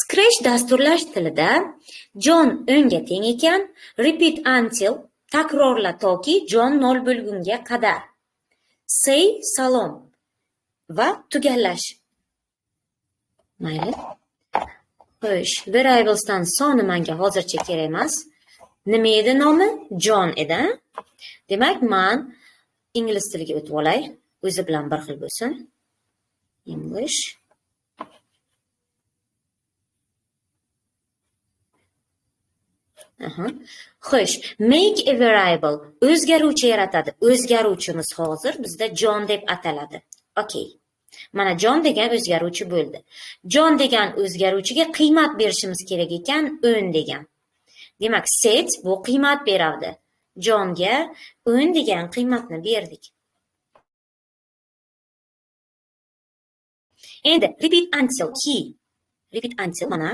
Scratch dasturlash tilida Jon 10 ga teng ekan, repeat until takrorla toki Jon 0 bo'lgunga qadar. Say salom va tugallash. Mayli. Xo'sh, variablesdan soni menga hozircha kerak emas. Nima edi nomi? Jon edi. Demak, men ingliz tiliga o'tib olay. O'zi bilan bir xil bo'lsin. English. Aha. Xo'sh, make a variable o'zgaruvchi yaratadi. O'zgaruvchimiz hozir bizda Jon deb ataladi. Okay. Mana Jon degan o'zgaruvchi bo'ldi. Jon degan o'zgaruvchiga qiymat berishimiz kerak ekan, 10 degan. Demak, set bu qiymat beradi. Jonga 10 degan qiymatni berdik. Endi repeat until key. Repeat until mana.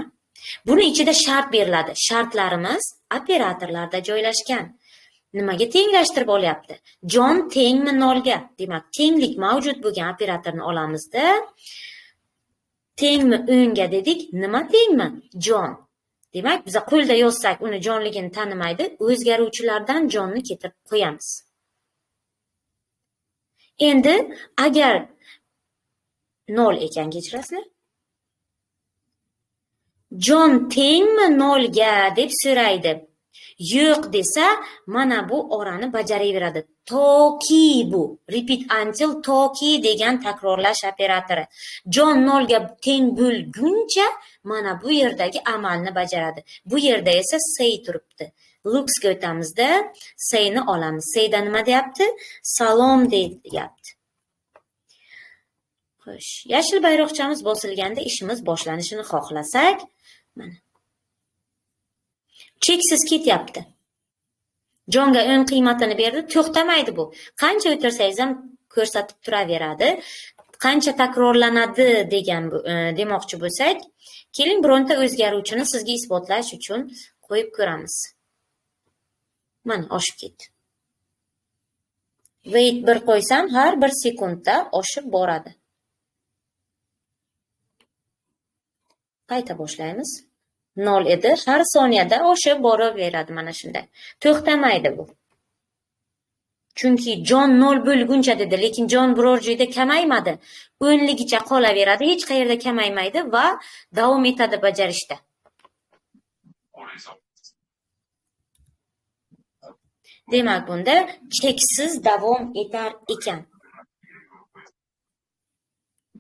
Buni ichida shart beriladi. Shartlarimiz operatorlarda joylashgan. Nimaga tenglashtirib olyapti? Jon tengmi 0ga? Demak, tenglik mavjud bo'lgan operatorni olamizda. Tengmi 10 ga dedik. Nima tengmi? Jon. Demak, biz qo'lda yozsak, uni jonligini tanimaydi. O'zgaruvchilardan jonni ketirib qo'yamiz. Endi agar 0 ekan, kechirasizlar. Jon tengmi 0 ga deb so'raydi. Yo'q desa, mana bu orani bajaraveradi. Toki bu. Repeat until toki degan takrorlash operatori. Jon 0 ga teng bo'lguncha mana bu yerdagi amalni bajaradi. Bu yerda esa say turibdi. Looksga o'tamizda sayni olamiz. Sayda nima deyapti? Salom deyapti. Xo'sh, yashil bayroqchamiz bosilganda ishimiz boshlanishini xohlasak, mana cheksiz ketyapti. Jonga 10 qiymatini berdi, to'xtamaydi bu. Qancha o'tirsangiz ham ko'rsatib turaveradi. Qancha takrorlanadi degan demoqchi bo'lsak, keling bironta o'zgaruvchini sizga isbotlash uchun qo'yib ko'ramiz. Mana oshib ketdi. Wait 1 qo'ysam, har bir sekundda oshib boradi. Qayta boshlaymiz. 0 edi, har soniyada oshib boraveradi mana shunday. To'xtamaydi bu. Chunki Jon 0 bo'lguncha dedi, lekin Jon biror joyda kamaymadi. 10ligicha qolaveradi, hech qayerda kamaymaydi va davom etadi bajarishda. Demak, bunda cheksiz davom etar ekan.